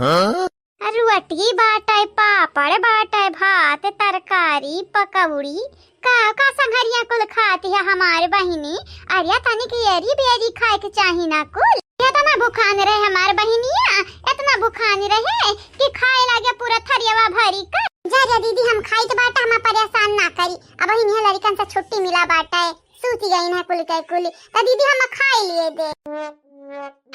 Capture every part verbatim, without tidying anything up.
हाँ? रोटी बाटै, पापड़ बाटै, भात, तरकारी, पकौड़ी, का का संघरिया कुल खाती है हमार बहिनी। अरे तनिक एरी बेरी खाए के चाही ना कुल। एतना भुखान रहे हमार बहिनिया, एतना भुखान रहे कि खाए लागे पूरा थरियावा भरी का। जा जा दीदी, हम खाइत बाटा, हम परेशान ना करी। अबहिन लड़िकन से छुट्टी मिला बाटै, सूती गइन है कुल के कुल। त दीदी हम खाए लिए दे।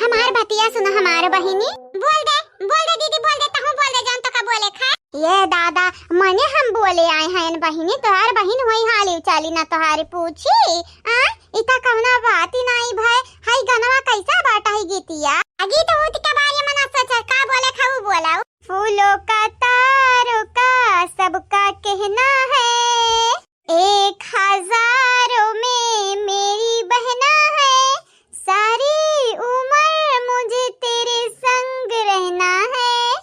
हमार बतिया सुनो हमार बहिनी। बोल दे, बोल दे दीदी, बोल दे, तहूँ बोल दे, जौन तोका बोले खाए। ये दादा, मने हम बोले आए हैं बहिनी, तोहार बहिन होई हाली चाली ना तोहारी पूछी। आ, इता कौना बात ही नाई भाई, हाई गनवा कैसा बाटा है गीतिया? आ गीत उत के बारे में ना सोचा, का बोले खाऊ बोलाऊ। फूलों का तारों का सबका कहना है, एक हजारों में मेरी बहना है, सारी उम्र मुझे तेरे संग रहना है।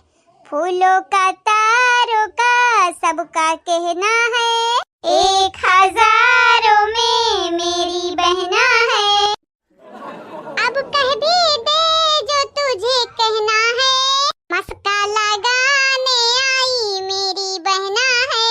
फूलों का तारों का सबका कहना है, एक हजारों में मेरी बहना है। अब कह भी दे जो तुझे कहना है, मस्का लगाने आई मेरी बहना है।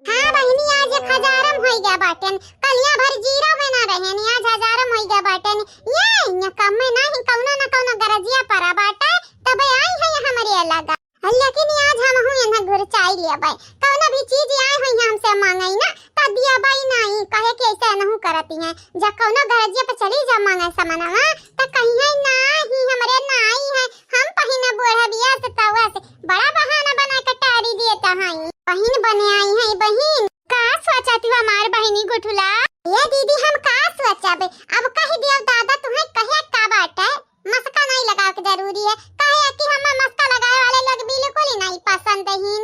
हाँ बहिनी, आज एक हजारम होई गया बाटेन, कलिया भर जीरो में ना रहेन, आज हजारम होई गया बाटेन। ये यहाँ कम में ना ही कौनो ना कौनो गरजिया परा बाटे, तबे आई है हमरे लगा। लेकिन आज हमहू एन्हे घुरचाई लेबै। कौनो भी चीज आए होई हमसे मांगई ना, त दियबै नाई, कहे कि ऐसे एनहू करती हैं। जब कौनो गरजिया पे चली जा मांगे समनवा, त कहिए नाई, हमरे नाई है, हम पहिने बूढ़ा बिया से तवा से। बड़ा बहाना बना के टारी देता है। बहिन बने आई है बहिन। का सोचत हो हमार बहिनी गुठुला? ये दीदी हम का सोचब, अब कह दियो दादा तुम्हें कहे का बात है। मस्का नहीं लगावे के जरूरी है, काहे कि हमें मस्का लगावे वाले लोग बिल्कुल ही नहीं पसंद हीन।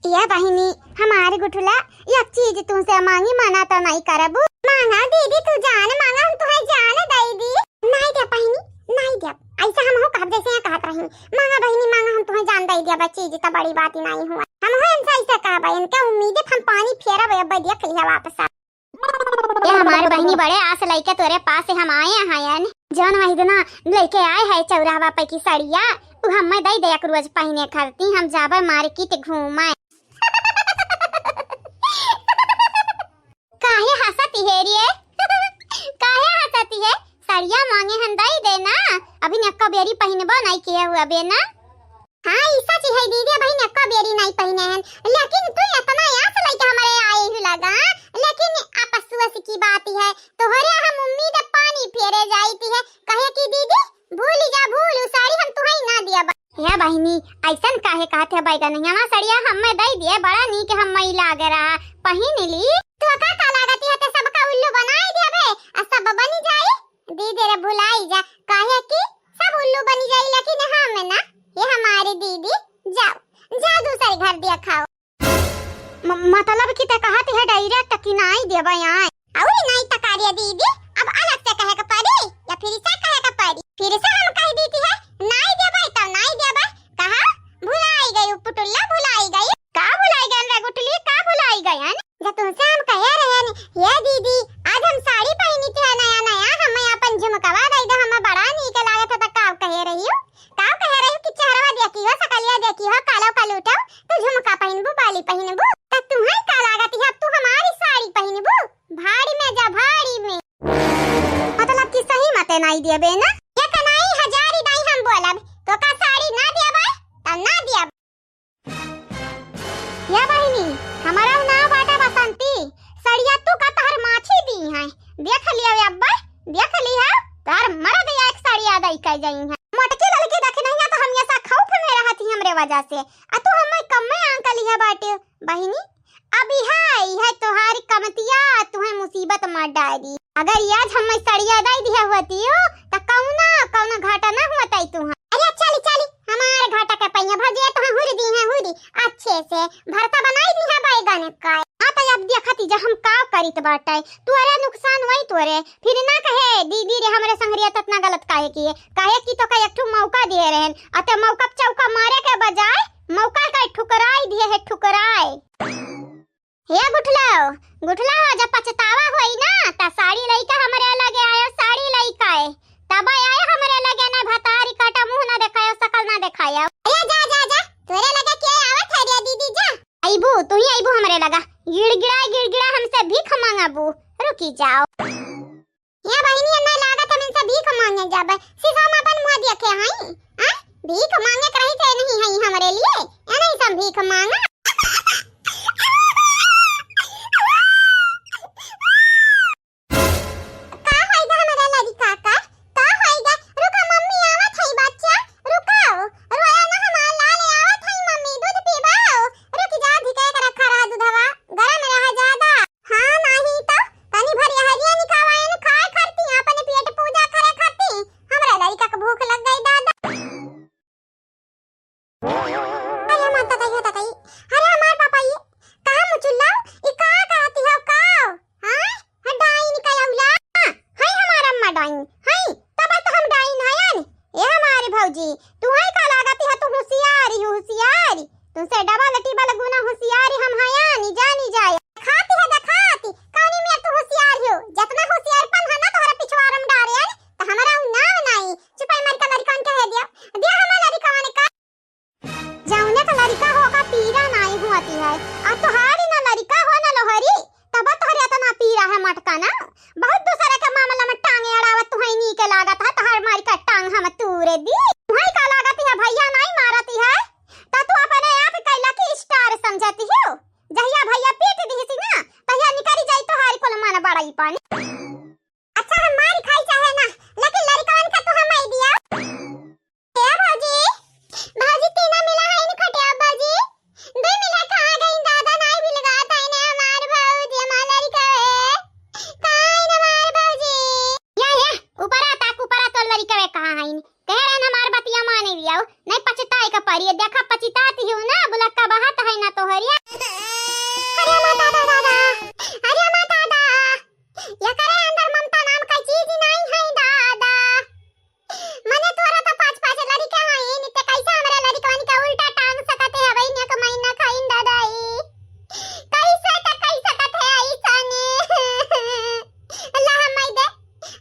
ये बहिनी, हमारे गुठुला एक चीज तुमसे मांगी, मना तो नहीं करबू। मांगा दीदी, तू जान मांगा, हम तुम्हें जान दे दी। नहीं दे बहिनी, नहीं दे। ऐसा हम हो कहब जैसे यहाँ कहत रही, मांगा बहिनी मांगा, हम तुम्हें जान दे दिया, बस चीज तो बड़ी बात ही नहीं हुआ। हम हो इनसे ऐसे कहब, इनके उम्मीद हम पानी फेरब, अब देख लिया वापस आ। ए हमार बहिनी, बड़े आस लइके तोरे पास हम आए हयन। जौन वही दिना लइके आए है चौराहा पे की सड़िया, उ हमें दई दे एक रोज पहिने खरती, हम जाबे मार्केट घूमे। काहे हंसत हे रे? काहे हंसत हे? सड़िया मांगे हन दई दे ना, अभी एको बेरी पहिनबो नहीं किए हुआ बे ना। हाँ, ई सच है दीदी, अबहिन एको बेरी नाई पहिने हन, लेकिन तू इतना आस लइके हमरे आए ही लगा, लेकिन अफसोस की बात है, तोहरे हम उम्मीद पानी फेरे जाइत है, कहे कि दीदी, भूल जा, भूल, उ साड़ी हम तुहई ना दिया बा। हे बहिनी, ऐसन काहे कहत है बैगन? हमार सड़िया हमें दई दिए, बड़ा नीक हमें लागे रहा, पहिन ली। तो का, का लागत है, ते सबका उल्लू बनाई दिया बे, आ सब बनी जाई। दीदी रे भुलाई जा, काहे कि सब उल्लू बनी जाई, लेकिन हम ना, ये हमारी दीदी, जाओ, जाओ दूसरे घर दिया खाओ। म-, मतलब कि ते कहत है direct कि नाई देबे आए? अउरी नाई तकारी दीदी, अब अलग से कहे के पड़ी या फिर से कहे के पड़ी? फिर से हम कह देती है, नाई देबे तो नाई देबे। कहा भुलाई गई पुटुल्ला, भुलाई गई। का भुलाई गयन रे गुठली, का भुलाई गयन? जब तुमसे हम कहे रहे न, "ये दीदी, आज हम साड़ी पहिनी थी नया नया, हमें अपन झुमकवा दे दो, हमें बड़ा नीक लागत है," तो का कहे रही हो? का कहे रही हो कि चेहरवा देखी हो, सकलिया देखी हो, कालो का लूटो, तो झुमका पहिनबू, बाली पहिनबू, तो तुम्हें का लागत है, अब तू हमारी साड़ी पहिनबू? भाड़ी में जा, भाड़ी में। मतलब कि सही मते नाई देबे ना? एक नाई, हजार ही नाई हम बोलब, तो का साड़ी ना देबे, तो ना देबे। या बहिनी, हमारा नाव बाटे बसंती। सड़िया तू का तहर माछी दी है। देख लिया अब्बा, देख लिया। तहर मरद या एक सड़िया दई के जाई है। मोटकी ललकी देख नहीं है तो हम ऐसा खौफ में रहत ही हमरे वजह से। आ तू हमें कम में आंक लिया बाटे। बहिनी, अब यह, यह तोहारी कमतिया तुहे मुसीबत में डारी। अगर आज हमें सड़िया दई दिया होती हो, त कौना, कौना घाटा ना होता ही तुहा। अरे चली, चली, हमारे घाटा के पहिया भजिया तो हुरी दी है, हुरी, अच्छे से भरता बनाई दी है बैगन का। हाँ, तो अब देखती जा हम का करित बाटे, तोरे नुकसान वही तोरे, फिर ना कहे, "दीदी रे, हमरे संगरिया ततना गलत काहे किए?" काहे कि तो का एक ठो मौका दिए रहन, अते मौका चौका मारे के बजाय मौका का ठुकराई दिए है, ठुकराए। हे गुठलाओ, गुठलाओ, जब पछतावा होई ना, त साड़ी लइका हमरे लगे आयो, साड़ी लइका है। तब आयो हमरे लगे ना, भतारी काटा मुंह ना देखायो, तब सिसवा में अपन मुँह देखे हई, आ? भीख माँगे के रही थे नहीं हई हमरे लिए, ए नहीं सब भीख माँगा। का होइगा हमरा लड़िका का? का होइगा? रुका मम्मी आवत हई बच्चा, रुकाओ। रोया ना हमार लाल आवत हई मम्मी, दूध पीबाओ। रुक जा, धिके के रखा रहा दूधवा, गरम रहा ज्यादा। हाँ नाही तो, तनी भर यहरिया निकावायन खाए खरती, अपने पेट पूजा करे खरती। हमरा लड़िका के भूख लग गई दादा। अरे माता ताई, हो ताई, अरे हमार पापा ये कहाँ मुचुल्ला? ई का कहती हो का? हाँ? हाँ, डाइन का औलाद। हाँ, है हमार अम्मा डाइन, है। तब तो हम डाइन हयन। ए हमारे भौजी, तू है का लागत है, तू होशियारी हो, होशियारी। तुमसे डबल टिबल गुना होशियारी हम हयानी जानी जाए। देखाती है, देखाती, कौनी में तू होशियार हो? जितना होशियारपन है ना तोहरा पिछवाड़ में डारे है, तो हमारा उ नाम नहीं। चुपाई मार के लड़िकन के है दिया। दिया हमार लड़िकन का। जौने का लड़िका हो का पीरा नाई हुआती है, आ तोहारी ना लड़िका हो ना लोहरी, तब तोहरे इतना पीरा है मटका ना। बहुत दूसरे के मामला में टांगे अड़ावत तुहई नीके लागत है, तोहार मारी का टांग हम तूरे दी। तुहई का लागत है भैया नाई मारती है, त तू अपने आप कैला की स्टार समझती हो। जहिया भैया पीट दिहिसी ना, तहिया निकरी जाई तोहारी कुल मन बड़ाई पानी। अच्छा, हम मार खाई चाहे ना, लेकिन लड़िकवन का तो हम आई दिया। ए भौजी, भौजी तीना मिला है इन खटिया भौजी। दो मिला खा गई दादा, नाई भी लगा ताई ने हमार भौजी, हमार लड़िका है। काई न हमार भौजी। या, या, ऊपर आ, ताक ऊपर आ, तोर लड़िका है कहाँ है इन? कह रहे न हमार बतिया माने लिया, नहीं पछताए का पड़ी, देखा पछतात ही हूँ ना, बुलक्का बहात है ना तोहरिया। अरे माँ दादा दादा, अरे माँ दादा। एकरे अंदर ममता नाम का चीज नाई है दादा। मने तोरा तो पाँच पाँच लड़िका हैं, नित्य कैसे हमरे लड़िकवन के उल्टा टांग सकत है, अबई ने कमाई ना खाइन दादा ई। कैसे त कह सकत है ऐसा ने? अल्लाह हमाई दे,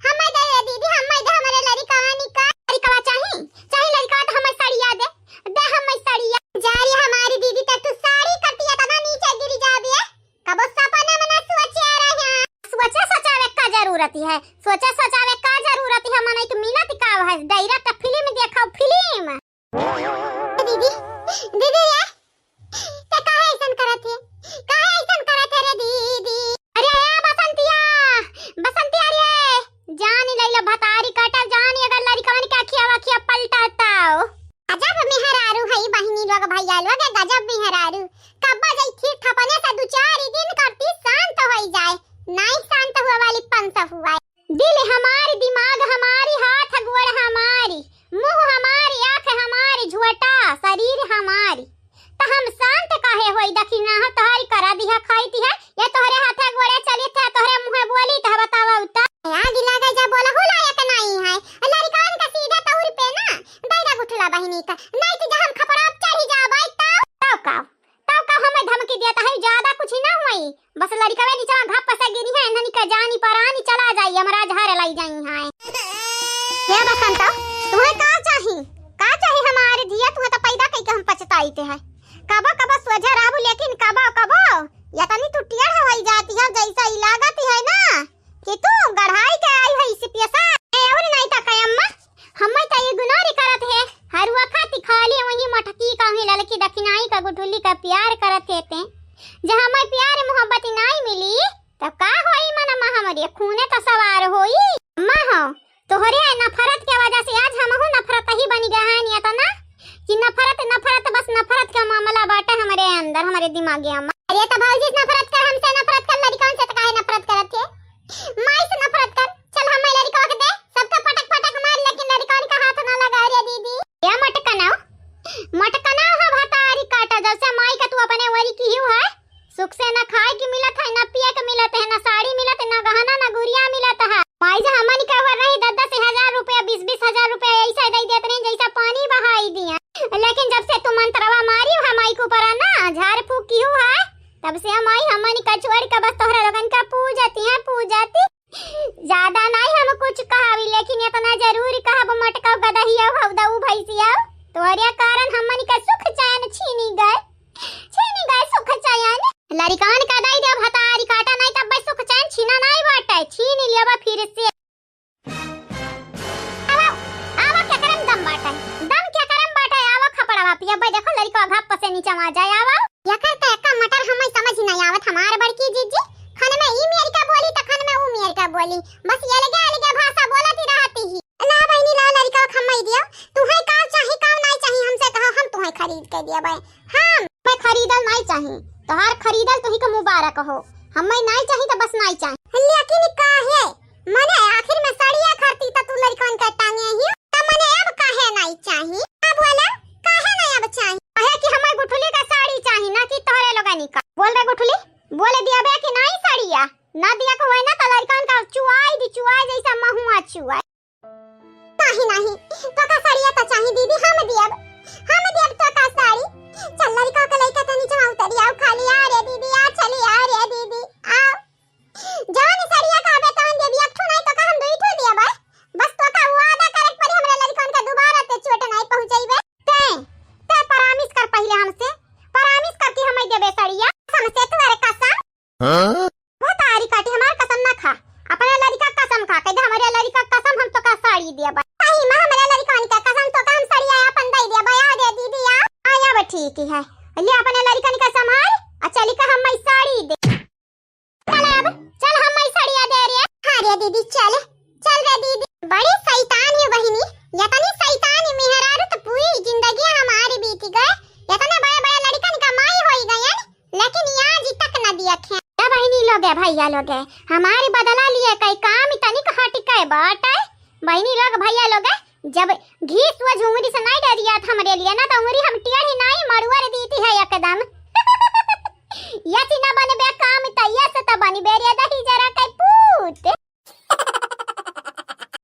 हमाई दे रे दीदी, हमाई दे हमरे लड़िकवन का। लड़िकवा चाही, चाही लड़िकवा तो हमार सड़िया दे, दे हमार सड़िया। जा रे हमारी दीदी, ते तू साड़ी कटिया तना नीचे गिर जाबे। कबो सपना में ना सोचे रहे। सोचे सोचावे का जरूरत है, सोचे सोचावे का जरूरत है, मनई के मिलत का है, डायरेक्ट फिल्म देखाओ, फिल्म। दीदी, दीदी रे, ते काहे ऐसन करत है? काहे ऐसन करत है रे दीदी? अरे ए बसंतिया, बसंतिया रे, जान लैला भतारी काटा, जान अगर लड़िकवन के अखिया वखिया पलटाताओ। गजब मेहरारू है बहिनी लोग, भैया लोग, गजब मेहरारू। कब्बा जई ठीक ठपने से दो चार दिन करती शांत होई जाए, नाई शांत हुआ वाली पंस हुआ है। दिल हमारी, दिमाग हमारी, हाथ गोड़ हमारी, मुँह हमारी, आँख हमारी, झुअटा शरीर हमारी। त हम शांत काहे होई? दखिना हो तोहरी करा दिहा खाई तिहा, या तोहरे हाथे गोड़े चली थे, तोहरे मुँहे बोली त बतावा उता। आग लागे जा बोला हो लायक नाई है। लड़िकवन का सीधा तौर पे ना, दैरा गुठला बहिनी का। नहीं तो जहाँ खपड़ा चढ़ी जाबाई तब। तब का? तब का हमें धमकी देता है, ज्यादा कुछ ही ना हुई। बस लड़िकवे निचवा घप से गिरी है, इन्हनी का जानी परानी चला जाई, हमरा झारे लाई जाई है। हे बसंत, तुम्हें का चाही? का चाही हमारे धिया? तुम्हें तो पैदा कई के हम पछताई ते है। कबो कबो सोझे रहबू, लेकिन कबो कबो या तनी तू टेढ़ होई जाती है, जैसा ई लागत है ना कि तू गढ़ाई के आई है इसी पेशा। ए, और नहीं तो कहे अम्मा, हम्मे तो इग्नोर ही करत है। हर वक्त खाली वही मटकी का ही ललकी दखिनाई का गुठुली का प्यार करत है ते। जहाँ मैं प्यार मोहब्बत नाई मिली, तब का होई मनमा हमरे खूने तो सवार होई। अम्मा हो, तोहरे नफरत के वजह से आज हमहू नफरत ही बनी गए हैं, नहीं तो ना कि नफरत, नफरत, बस नफरत का मामला बाटे हमरे अंदर, हमरे दिमागे अम्मा। अरे तो भौजी नफरत कर, हमसे नफरत कर, लड़िकवन से तो काहे नफरत करत है? माई से नफरत कर। चल हम लड़िकवा के दे, सबका पटक पटक मार, लेकिन लड़िकवन का हाथ ना लगा रे दीदी। या मटकना, मटकना हो भतारी काटा, जब से माई का तू अपने वरी की हूँ है, सुख से ना खाए के मिलत है, ना पिए के मिलत है, ना साड़ी मिलत है, ना गहना, ना गुरिया मिलत है। माई जे हमन के ऊपर रही दस दस हजार रुपया, बीस बीस हजार रुपया ऐसे दे देत रही जैसा पानी बहाई दिया। लेकिन जब से तू मंत्रवा मारी है माई के ऊपर ना, झाड़ फूक की हूँ है, तब से माई हमन का छोड़ के बस तोहरा लोगन का पूजती है, पूजती। ज्यादा नहीं हम कुछ कहावी, लेकिन इतना जरूर कहब, मटकाऊ गदहिया हौदाऊ भैंसिया, तोहरे कारण हमन के सुख चैन छीनी गए, छीनी गए सुख चैन। लड़िकवन का दई दे भतारी काटा, नहीं तब सुख चैन छीना नहीं बाटे, छीन लेबा फिर से। भाई देखो, लड़िका घाप से नीचे आ जाए, आवा। यकर त एक्का मटर हमें समझ ही नहीं आवत, हमार बड़की जीजी। खन में ई मेर का बोली, त खन में ऊ मेर का बोली। बस ये अलगे अलगे भाषा बोलत ही रहती ही। ला बहिनी, ला लड़िका के हमें दियो। तुहे का चाही, का नहीं चाही, हमसे कहो, हम तुहे खरीद के दिया भाई। हम मैं खरीदल नहीं चाही, तोहार खरीदल तुही के मुबारक हो। हमें नहीं चाही, तो बस नहीं चाही। लेकिन काहे? मने आखिर में सड़िया खरती त तू लड़िकन के टांगे ही, त मने अब काहे नहीं चाही? अब बोला, काहे नहीं अब चाही? काहे कि हमें गुठुली का साड़ी चाही ना कि तोहरे लोगनी का। बोल रे गुठुली, बोले दिया बे कि नहीं सड़िया? ना दिया को है ना त लड़िकन का चुआई दी, चुआई जैसा महुआ चुआई। नहीं, नहीं, तोका सड़िया त चाही दीदी, हम दियब, हम दियब तोका साड़ी। चल लड़िका के लइका तनी जमा उतरी आओ खाली, आ रे दीदी, आ चली, आ रे दीदी, आओ। जवन सड़िया कहबे तवन देबी, एक ठो नहीं तो का हम दुई ठो देबे। बस तो का वादा करे के पड़ी, हमरे लड़िकन के दोबारा ते चोट नहीं पहुंचइबे। ते, ते promise कर पहिले हमसे, promise कर कि हमें देबे सड़िया। कसम से तोहरे कसम। हाँ? वो तारी काटी हमार कसम ना खा, अपने लड़िका कसम खा, कह दे हमरे लड़िका कसम हम तो का साड़ी देबे। सही में हमरे लड़िकन के कसम तो का हम सड़िया अपन दे देबे। आ रे दीदी आ। आया बे ठीक ही है, ले अपने लड़िकन के संभाल, अच्छा लड़िका हम मैं साड़ी दे। चल अब, चल हम मैं सड़िया दे रे। हाँ रे दीदी, चल, चल रे दीदी। बड़ी शैतान है बहिनी, यतनी शैतान है मेहरारू तो पूरी जिंदगी हमारी बीत गए। यतने बड़े बड़े लड़िकन का माई होई गयन, लेकिन आज तक न दियत है। ए बहिनी लोग है, भैया लोग है, हमारी बदला लिए कई काम तनिक हट के बाटे। बहिनी लोग, भैया लोग है, जब घीस वो झुमरी से नहीं डरिया था हमरे लिए ना, तो उंगरी हम टेढ़ी नहीं मड़ुआ रे दीती है एकदम।